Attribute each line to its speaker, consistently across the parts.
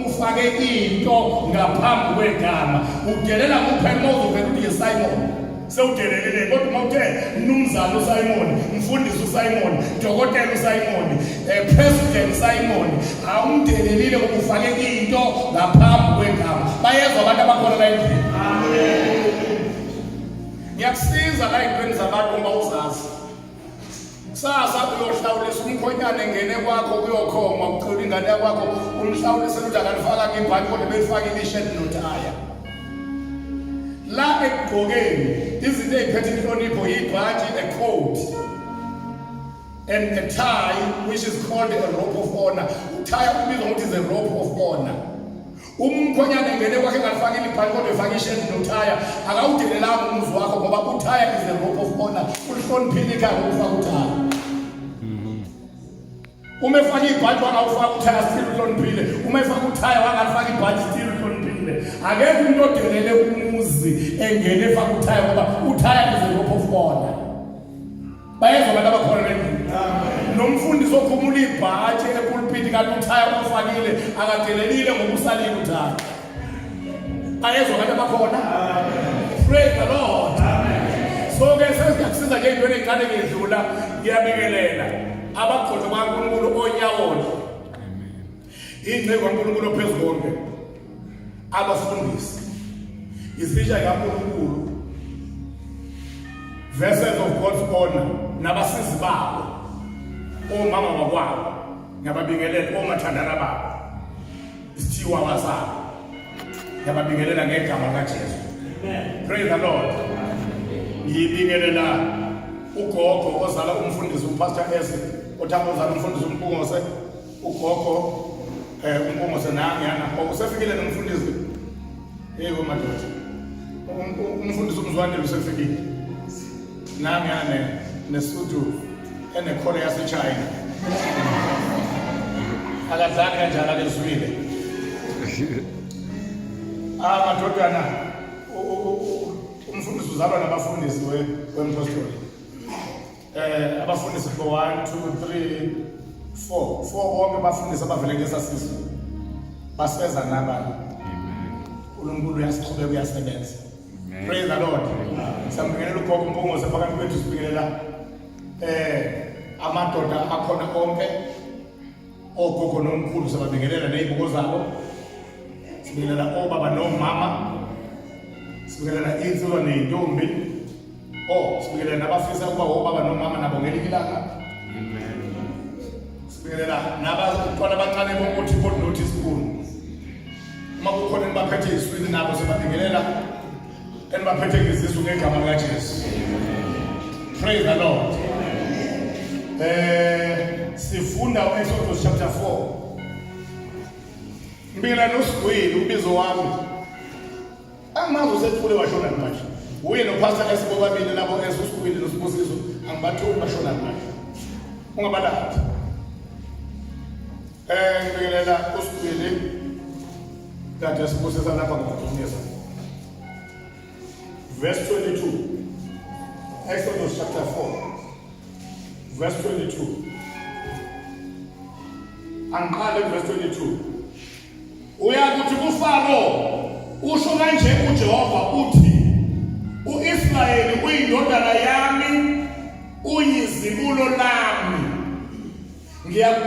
Speaker 1: uma ufake into ngaphambi kwegama. Udelela kuphela uma uzovela uthi Simon. Sewudelelile kodwa uma uthe mnumzane uSimon, mfundisi uSimon, dokotela uSimon, president Simon, awumdelelile ngoba ufake into ngaphambi kwegama. Bayezwa abantu abakhona la endlini. Amen. Ngiyakusiza la ey'ntweni zabantu uma uzazi. Kusasa uyohlawulisa umkhonyane ngene kwakho kuyokhoma ucela ingane yakwakho umhlawulise ukuthi akalifaka ngibhanti kodwa belifakile isheti nothaya. La ekugqokeni izinto ey'phethe inhlonipho yibhantshi, a coat and a tie which is called a rope of honor. Uthaya ubizwa ngokuthi is a rope of honor. Uma umkhonyana engene kwakhe engalifakile ibhali kodwa efake ishedi nothaya akawudelelanga umuzi wakho ngoba uthaya is a rope of honor. Ulihloniphile ikhaya ngokufaka uthaya. Uma efake ibhantshi wangawufaka uthaya still uhloniphile. Uma efake uthaya wangalifaka ibhantshi still uhloniphile. Akekho umuntu odelele umuzi engene efaka uthaya ngoba uthaya is a rope of honor. Bayezwa abantu abakhona lendlini. Nomfundisi okhumula ibhatshi epulpiti kanti uthaya umfakile akadelelile ngoba usalile uthaya. Bayezwa abantu abakhona. Praise the Lord. So ke sesiyakusiza nje intweni encane ngedlula ngiyabingelela abagcotshwa kaNkulunkulu onyawoni. Ingcebo kaNkulunkulu ophezu konke. Abafundisi. Isitsha kaNkulunkulu. Vessels of God's honor nabasizi babo. Omama bakwabo ngiyababingelela omathandana babo. Isithiwa wazabo. Ngiyababingelela ngegama likaJesu. Praise the Lord. Ngibingelela ugogo ozala umfundisi uPastor S othanda ozala umfundisi uMpungose ugogo uMpungose nangiyana usefikile nomfundisi. Hey madoda. Umfundisi uMzwandile usefikile. Nangiyana nesudu enekholo yaseChina. Akadlali kanjalo akezwile. Ah madodana umfundisi uzalwa nabafundisi wempostoli. Abafundisi for 1 2 3 4 4 bonke abafundisi abavele kulesa sizwe baseza nabanye. uNkulunkulu uyasiqhubeka uyasebenza. Praise the Lord. Siyambingelela ugogo uMpungose phakathi kwethu sibingelela amadoda akhona onke ogogo nomkhulu siyababingelela nezibuko zabo. Sibingelela obaba nomama. Sibingelela insizwa nezintombi. Oh, sibingelela nabafisa ukuba obaba nomama nabo ngelinye ilanga. Amen. Sibingelela nabantwana abancane bonke othi nothi spoon. Uma kukhona enibaphethe iziswini nabo sibabingelela enibaphethe ngezisu ngegama likaJesu. Praise the Lord. Sifunda uExodus chapter 4. Ngibingelela noSigwili umbizo wami. Angimazi usethule washona manje. Uye noPastor S bobabili labo S uSigwili noSibusiso angibatholi bashona manje. Ungabalaphi. Ngibingelela uSigwili kade sibusisa lapha ngokudumisa. Verse 22. Exodus chapter 4. Verse 22. Angiqale verse 22. Uyakuthi kuFaro usho kanje uJehova uthi uIsrayeli uyindodana yami uyizibulo lami.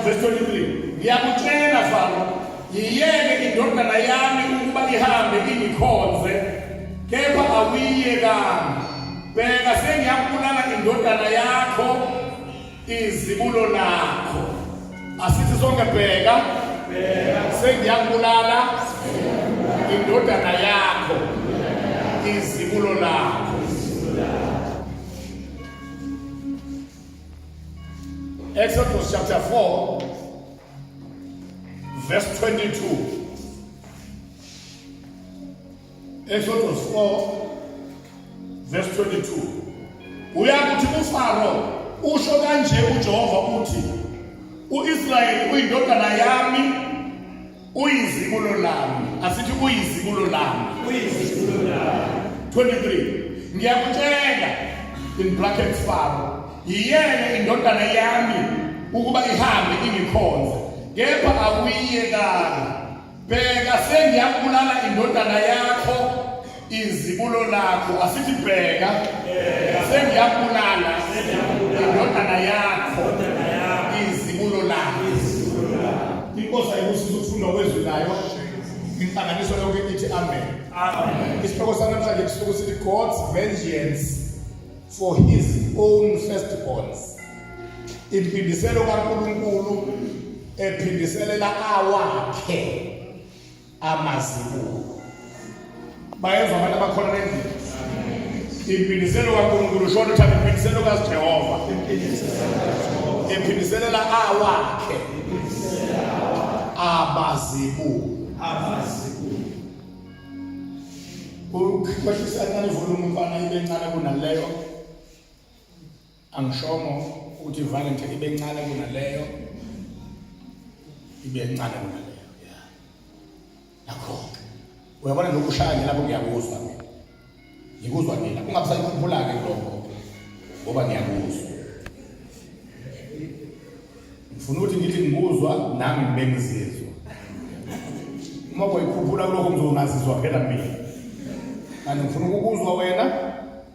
Speaker 1: Verse 23. Ngiyakutshela Faro, yiyeke indodana yami ukuba ihambe ingikhonze, kepha awuyiyekanga. Bheka sengiyakubulala indodana yakho izibulo lakho. Asithi sonke bheka, sengiyakubulala indodana yakho izibulo lakho. Exodus chapter 4 verse 22. Exodus 4 verse 22. Uyakuthi kuFaro usho kanje uJehova uthi uIsrayeli uyindodana yami uyizibulo lami. Asithi uyizibulo lami.
Speaker 2: Uyizibulo lami.
Speaker 1: 23. Ngiyakutshela in brackets Faro yiyeke indodana yami ukuba ihambe ingikhonze kepha awuyiyekanga. Bheka sengiyakubulala indodana yakho izibulo lakho. Asithi bheka sengiyakubulala indodana yakho izibulo lakho. Inkosi ayibusise ukufundwa kwezwi layo. Inhlanganiso yonke ithi amen.
Speaker 2: Amen.
Speaker 1: Isihloko sanamhlanje kusuku sithi God's vengeance for his own firstborns. Impindiselo kaNkulunkulu ephindiselela awakhe amazibulo. Bayezwa abantu abakhona endlini. Impindiselo kaNkulunkulu shona uthi impindiselo kaJehova. Ephindiselela awakhe abazibulo.
Speaker 2: Abazibulo.
Speaker 1: Ukwehlisa kancane ivolume umfana ibe ncane kunaleyo. Angishongo ukuthi ivalente ibe ncane kunaleyo. Ibe ncane kunaleyo. Yeah. Nakho. Uyabona lokhu ushaya nje lapho ngiyakuzwa mina. Ngikuzwa mina. Ungabusayikhuphula-ke lokho ngoba ngiyakuzwa. Ngifuna ukuthi ngithi ngikuzwa nami ngibe ngizizwa. Uma kuyikhuphula kulokho ngizongazizwa phela mina. Kanti ngifuna ukukuzwa wena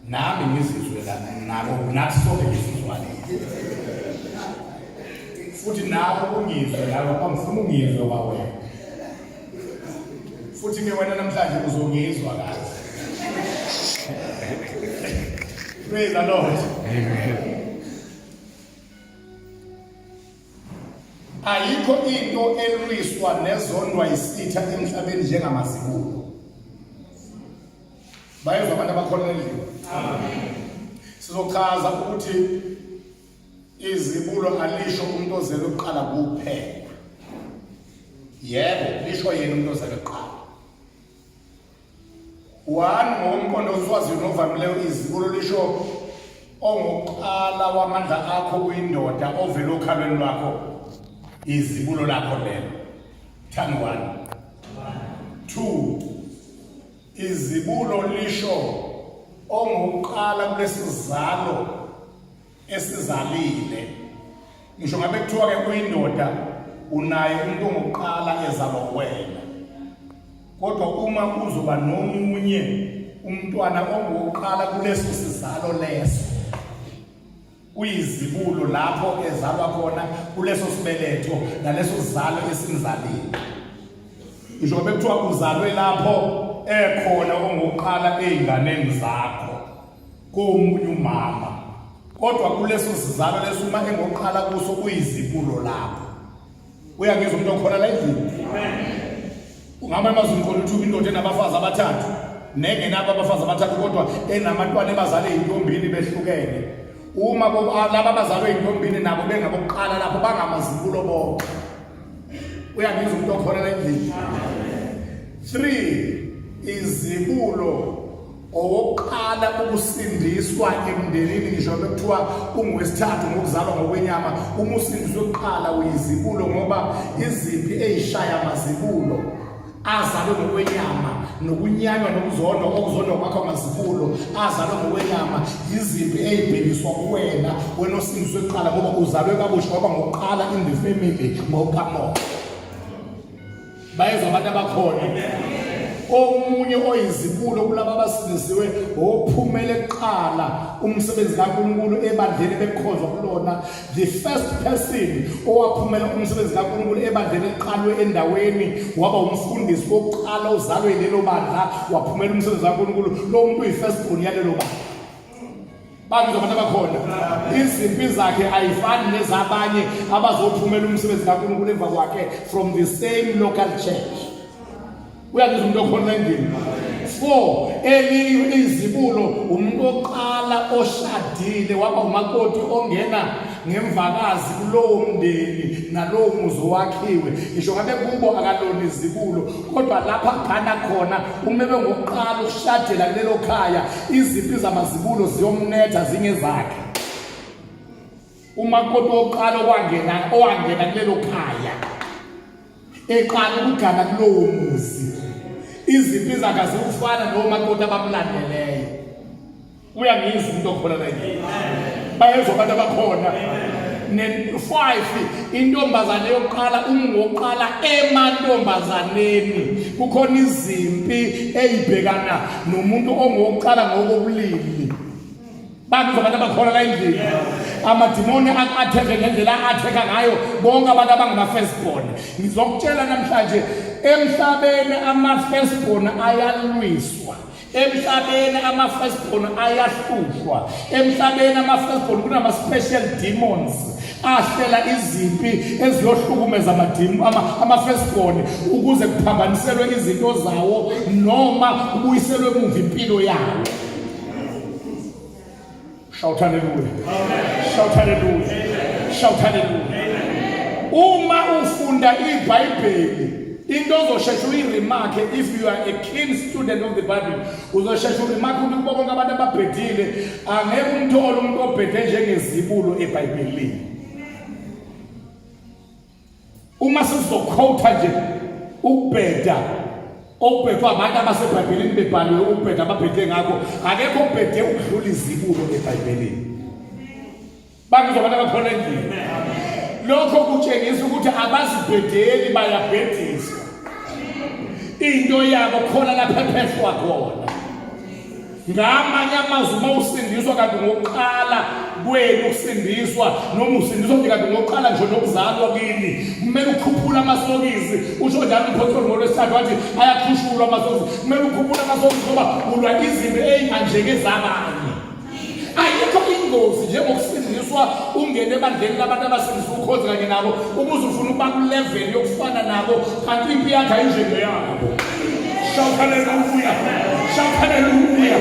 Speaker 1: nami ngizizwe la nako nathi sonke ngisizwane. Futhi nawe ungizwe la ngoba ngifuna ungizwe kwawena. Futhi ke wena namhlanje uzongizwa kahle. Praise the Lord.
Speaker 2: Amen.
Speaker 1: Ayikho into elwiswa nezondwa isitha emhlabeni njengamazibulo. Bayezwa abantu abakhona endlini.
Speaker 2: Amen.
Speaker 1: Sizochaza ukuthi izibulo alisho umuntu ozelwe kuqala kuphela. Yebo, lisho yena umuntu ozelwe kuqala. One ngokomqondo oswazi novamileyo izibulo lisho ongokuqala wamandla akho kuyindoda ovela okhalweni lwakho izibulo lakho lelo. Thani one. Two izibulo lisho ongokuqala kulesizalo esizalile ngisho ngabe kuthiwa ke uyindoda unaye umuntu ongokuqala ezalwa wena kodwa uma uzoba nomunye umntwana ongokuqala kuleso sizalo leso uyizibulo lapho ezalwa khona kuleso sibeletho naleso sizalo esimzalile ngisho ngabe kuthiwa uzalwe lapho ekhona ongokuqala ezinganeni zakho komunye umama kodwa kuleso sizalo leso uma engoqala kuso kuyizibulo lapho uyangizwa umuntu okhona la endlini ungama emazweni khona uthuka indoda enabafazi abathathu nengenabo abafazi abathathu kodwa enamantwana ebazale intombini behlukene uma laba abazalwe intombini nabo bengabokuqala lapho bangamazibulo bonke uyangizwa umuntu okhona la endlini 3 izibulo owokuqala ukusindiswa emndenini ngisho bekuthiwa ungowesithathu ngokuzalwa ngokwenyama uma usindiswe kuqala uyizibulo ngoba izimpi eyishaya amazibulo azalwe ngokwenyama nokunyanywa nokuzondwa okuzondwa kwakho amazibulo azalwe ngokwenyama yizimpi eyibhekiswa kuwena wena osindiswe kuqala ngoba uzalwe kabusha waba ngokuqala in the family ngokukamoya Bayezwa abantu abakhona. Omunye oyizibulo kulaba abasindisiwe ophumele kuqala umsebenzi kaNkulunkulu ebandleni bekukhonzwa kulona the first person owaphumela umsebenzi kaNkulunkulu ebandleni eliqalwe endaweni waba umfundisi wokuqala ozalwe lelo bandla waphumela umsebenzi kaNkulunkulu lo muntu uyi-first born yalelo bandla Bangizwa abantu abakhona. Izimpi zakhe ayifani nezabanye abazophumela umsebenzi kaNkulunkulu emva kwakhe from the same local church. Uyangizwa umuntu okhona endlini. 4 elinye izibulo umuntu oqala oshadile waba umakoti ongena ngemvakazi kulowo mndeni nalowo muzi owakhiwe ngisho ngabe kubo akalona izibulo kodwa lapha agana khona uma bengokuqala ukushadela kulelo khaya izimpi zamazibulo ziyomnetha zingezakhe umakoti wokuqala okwangena owangena kulelo khaya eqala ukugana kulowo muzi izimpi zakhe azikufana nomakoti abamlandeleyo uyangizwa umuntu okhona la endlini bayezwa abantu abakhona. ne-5 intombazane yokuqala ungoqala emantombazaneni kukhona izimpi eyibhekana nomuntu ongokuqala ngokobulili Bakuzwa abantu abakhona la endlini. Amadimoni atheke ngendlela atheka ngayo bonke abantu abangama-firstborn. Ngizokutshela namhlanje emhlabeni ama-firstborn ayalwiswa. Emhlabeni ama-firstborn ayahlushwa. Emhlabeni ama-firstborn kunama-special demons ahlela izimpi eziyohlukumeza ama-firstborn ukuze kuphambaniselwe izinto zawo noma kubuyiselwe emuva impilo yawo. Shout hallelujah. Shout hallelujah. Shout hallelujah. Uma ufunda iBhayibheli into ozoshesha uyiremark if you are a keen student of the Bible uzoshesha uremark ukuthi kubo bonke abantu ababhedile angeke umthole umuntu obhede njengezibulo eBhayibhelini. Uma sizokhotha nje ukubheda okubhedwa abantu abaseBhayibhelini bebhaliwe ukubheda ababhede ngakho akekho obhede ukudlula izibulo eBhayibhelini. Bangizwa abantu abakhona endlini. Lokho kutshengisa ukuthi abazibhedeli bayabhediswa. Into yabo khona lapha ephehlwa khona. Ngamanye amazwi uma usindiswa kanti ngokuqala kwenu ukusindiswa noma usindiswa nje kanti ngokuqala nje nokuzalwa kini kumele ukhuphule amasokisi usho njalo umphostoli ngolwesithathu wathi ayakhushulwa amasokisi kumele ukhuphule amasokisi ngoba ulwa izinto ey'nganjengezabanye ayikho ingozi njengokusindiswa ungene ebandleni labantu abasindiswa ukhonze kanye nabo ukuze ufuna ukuba kulevel yokufana nabo kanti impi yakhe ayinjengeyabo shout haleluya shout haleluya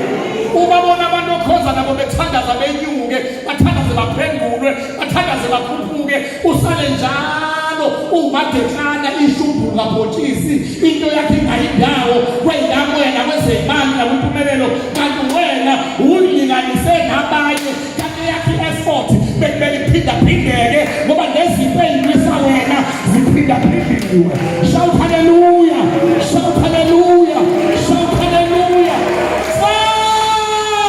Speaker 1: ubabona abantu okhonza nabo bethandaza benyuke bathandaze baphendulwe bathandaze bakhuphuke usale njalo umadeklana ishubhu kabhotshisi into yakhe ingayindawo kweyikamoya nakwezemali nakwimpumelelo kanti wena uyilinganise nabanye kanti yakhe i-effort bekumele iphindaphindeke ngoba nezinto eyilwisa wena ziphindaphindiwe shout haleluya shout haleluya shout haleluya Pharaoh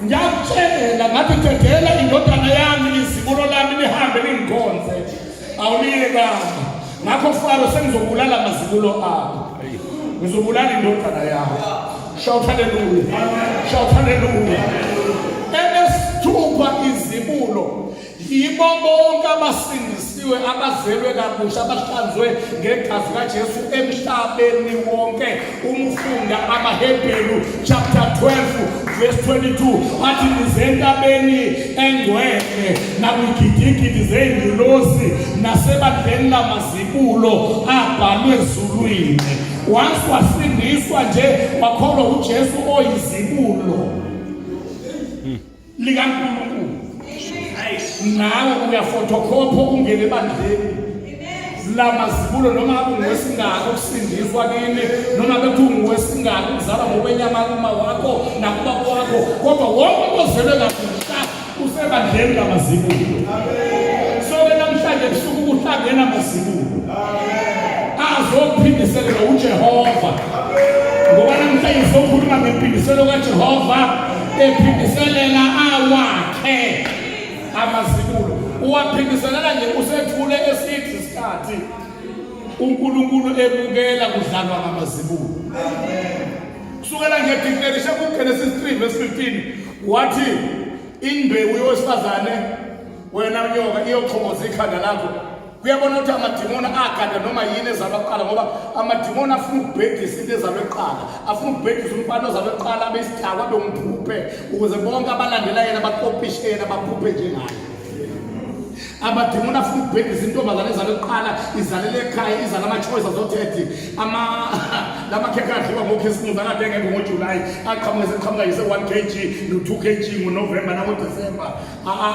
Speaker 1: ngiyakutshela ngathi dedela indodana yami izibulo lami lihambe lingikhonze awuliyekanga ngakho faro sengizobulala amazibulo akho ngizobulala indodana yakho shout haleluya shout haleluya elesithupha izibulo Yibo bonke abasindisiwe abazelwe kabusha abahlanzwe ngegazi kaJesu emhlabeni wonke. Uma ufunda amaHebheru chapter 12 verse 22 athi nize entabeni engcwele nakwigidigidi zey'ngilosi nasebandleni lamazibulo abhalwe ezulwini. Once wasindiswa nje wakholwa uJesu oyizibulo likaNkulunkulu nawe uyafotokhopha ungene ebandleni lamazibulo noma ngabe ungowesingaki ukusindiswa kini noma bethi ungowesingaki ukuzalwa ngokwenyama kuma wakho nakubaba wakho kodwa wonke umuntu ozelwe kabusha usebandleni lamazibulo so-ke namhlanje kusuke kuhlangene amazibulo azophindiselela uJehova ngoba namhlanje sokhuluma ngempindiselo kaJehova ephindiselela awakhe amazibulo uwaphindiselela nje usethule esithi isikhathi uNkulunkulu ebukela kudlalwa ngamazibulo kusukela nje declaration kuGenesis 3 verse 15 wathi imbewu yowesifazane wena nyoka iyochoboza ikhanda lakho Kuyabona ukuthi amadimoni agada noma yini ezalwa kuqala ngoba amadimoni afuna ukubhedisa into ezalwe kuqala, afuna ukubhedisa umfana ozalwe kuqala abe isidakwa abe umphuphe ukuze bonke abalandela yena bakopishe yena baphuphe njengaye. Amadimoni afuna ukubhedisa intombazane ezalwe kuqala izalele ekhaya izala ama-choice azothethi ama lamakhekhe adliwa ngokhisimusi akade engekho ngoJulayi aqhamuka seqhamuka yise-1 kg no-2 kg ngoNovemba nangoDisemba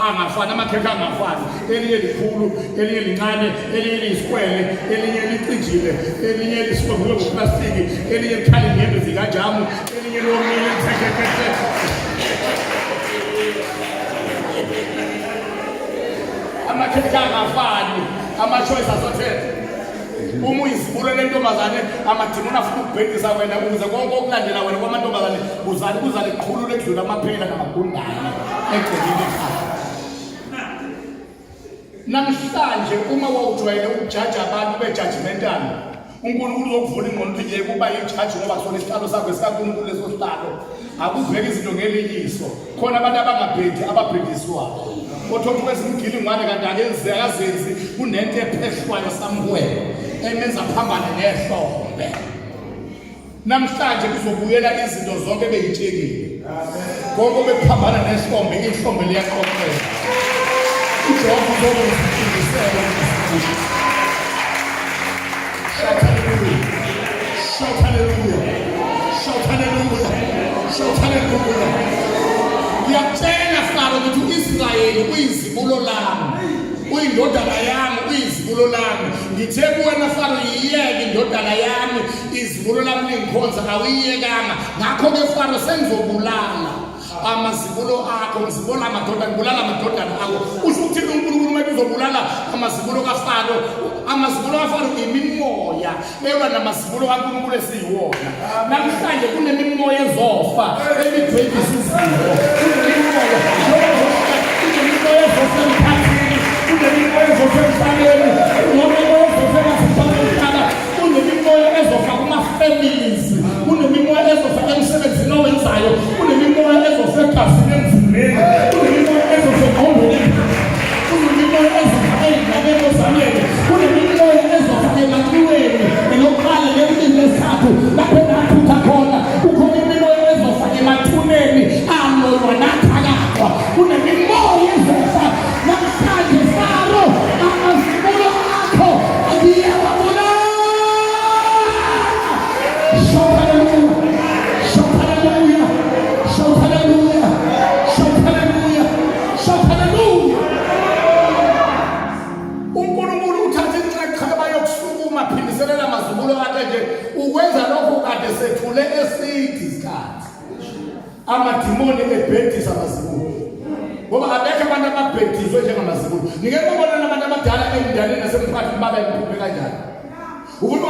Speaker 1: angafani amakhekhe angafani elinye likhulu elinye lincane elinye liyisikwele elinye licijile elinye lisibombiwe ngoplastiki elinye likhala inyembe zikajamu elinye lomile lithekhekhethe amakhekhe angafani ama-choice asothethe uma uyizibulo lentombazane amadimoni afuna ukubhekisa wena ukuze konke okulandela wena kwamantombazane kuzale kuzale qhulu lekudlula amaphela namagundane egcekeni ekhaya. Namhlanje uma wawujwayele ukujaja abantu ube judgmental, uNkulunkulu uzokuvula ingqondo ukuthi yeke uba yijaji ngoba kusona isihlalo sakho esikaNkulunkulu leso sihlalo. Akubheke izinto ngelinye iso. Khona abantu abangabhedi ababhediswayo. Othola ukuthi wezimgilingwane kanti akenzi akazenzi kunento ephehlwayo somewhere emenza phambane nehlombe. Namhlanje kuzobuyela izinto zonke ebeyitshekile. Konke bekuphambana nehlombe, ihlombe liyaqoqeka. UJehova uzokwenza impindiselo. Shout hallelujah. Shout hallelujah. Shout hallelujah. Shout hallelujah. Ngiyakutshela Faro ukuthi uIsrayeli uyizibulo lami. Uyindodana yami, uyizibulo lami. Ngithe kuwena Faro yiyeke indodana yami izibulo lami lingikhonza awuyiyekanga ngakho-ke faro sengizobulala amazibulo akho ngizibona amadodana ngibulala amadodana akho usho ukuthini unkulunkulu uma uzobulala amazibulo kafaro amazibulo kafaro imimoya elwa namazibulo kankulunkulu esiyiwona namhlanje kunemimoya ezofa ebibhekisa izinto kunemimoya kunemimoya ezofa emkhathini kunemimoya ezofa emhlabeni kunemimoya ezofa emhlabeni Kunemimoya ezofa kuma-families, kunemimoya ezofa emsebenzini owenzayo, kunemimoya ezofa egazini emzimbeni, kunemimoya ezofa engqondweni, kunemimoya ezofa ey'nganeni ozalweni, kunemimoya ezofa emakliweni, elokuqala lebili lesithathu lapho engaphutha khona, kukhona imimoya ezofa emathuneni aloywa nathakathwa, kunemimoya ezofa namhlanje Faro amazibulo akho ngiyawabulala. Shout hallelujah. Shout hallelujah. Shout hallelujah. Shout hallelujah. Shout hallelujah. uNkulunkulu uthatha inxaxheba yokusukuma phindiselela amazibulo akhe nje ukwenza lokho kade sethule eside isikhathi amadimoni ebhedisa amazibulo ngoba abekho abantu ababhediswe njengamazibulo nike babona nabantu abadala emndenini nasemphakathini babe mphuphe kanjani ukuthi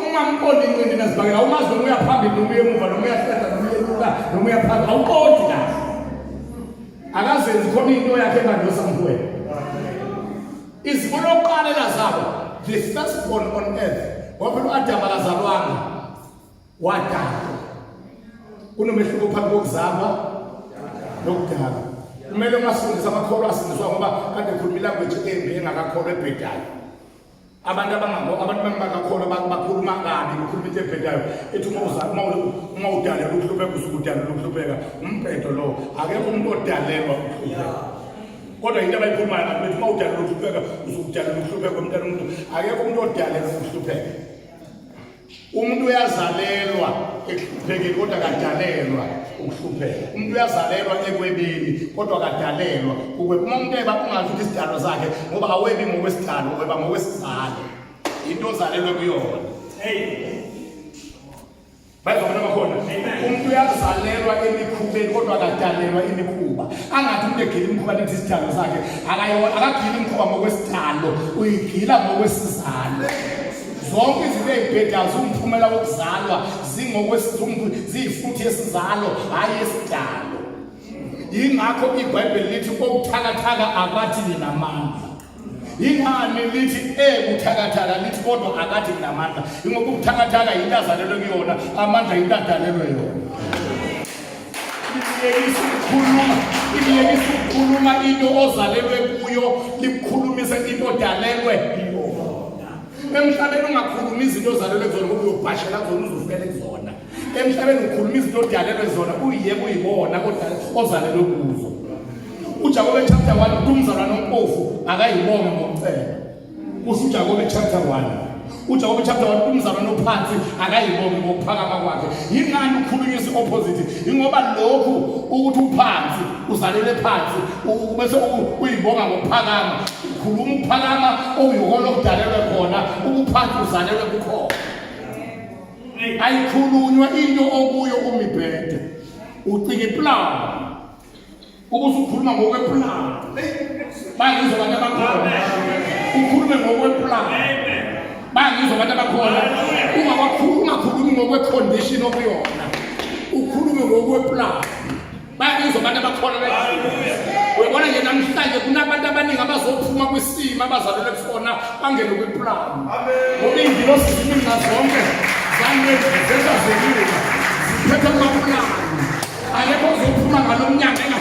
Speaker 1: ungamqondi inqindi nezibhakela awumazi noma uya phambili noma uya emuva noma uyahlehla noma uyenyuka noma uya phambili awuqondi kahle akazenzi khona into yakhe ebandosa mfowethu izibulo lokuqala elazalwa the first born on earth ngoba phela u-adamu akazalwanga wadalwa kunomehluko phakathi kokuzalwa nokudalwa kumele ungasifundisa amakholwa asindiswa ngoba kade khuluma ilanguage embi engakakholwa ebhedayo abantu abangango abantu bangakakholwa bakhuluma kabi bakhuluma into ebhedayo ethi uma uzalwa uma uma udalelwa ukuhlupheka usuke udalelwa ukuhlupheka umbhedo lo akekho umuntu odalelwa ukuhlupheka kodwa into abayikhulumayo abantu bethi uma udalelwa ukuhlupheka usuke udalelwa ukuhlupheka umntana umuntu akekho umuntu odalelwa ukuhlupheka Umuntu uyazalelwa ekuhluphekeni kodwa akadalelwa ukuhlupheka. Umuntu uyazalelwa ekwebeni kodwa akadalelwa ukweba. Uma umuntu eba ungazi ukuthi isidalo sakhe ngoba awebi ngokwesidalo, weba ngokwesizalo. Into ozalelwe kuyona.
Speaker 2: Hey.
Speaker 1: Bayizwa bakhona. Umuntu uyazalelwa emikhubeni kodwa akadalelwa imikhuba. Angathi umuntu egila imikhuba lithi isidalo sakhe. Akayo akagila imikhuba ngokwesidalo, uyigila ngokwesizalo. Zonke izinto ezibhedayo ziwumphumela wokuzalwa, zingokwesizungu, ziyifuthi yesizalo, hhayi yesidalo. Yingakho iBhayibheli lithi okuthakathaka akathi ninamandla. Yingani lithi ebuthakathaka lithi kodwa akathi nginamandla. Ingoba ubuthakathaka yinto azalelwe kuyona, amandla yinto adalelwe yona. Liyekisa ukukhuluma, liyekisa ukukhuluma into ozalelwe kuyo, likukhulumise into odalelwe kuyona. Emhlabeni ungakhulumi izinto ozalelwe kuzona ngoba uyobhashela kuzona uzofela kuzona. Emhlabeni ukhuluma izinto odalelwe zona uyiyeke uyibona ozalelwe kuzo. UJakobe chapter 1 uthi umzalwane ompofu akayibonge ngokucela. Kusho uJakobe chapter 1. UJakobe chapter 1 umzalwane ophansi akayibonge ngokuphakama kwakhe. Yingani ukhulunyiswa i-opposite? Ingoba lokhu ukuthi uphansi uzalelwe phansi bese uyibonga ngokuphakama. Ukhuluma ukuphakama okuyikona okudalelwe khona, ubuphansi uzalelwe kukhona. Ayikhulunywa into okuyo umibhede. Ucinga iplan. Ubusukhuluma ngokweplan. Bangizwa abantu abakhona. Ukhulume ngokweplan. Bangizwa abantu abakhona. Ungawakhuluma ungakhulumi ngokwecondition okuyona. Ukhulume ngokweplan. Bangizwa abantu abakhona.
Speaker 2: Hallelujah.
Speaker 1: Uyabona nje namhlanje kunabantu abaningi abazophuma kwisimo abazalelwe kusona bangene kwiplani. Ngoba iy'ngilosi ziminxa zonke zanezezazeliwe ziphethe amaplani. Akekho ozophuma ngalo mnyango.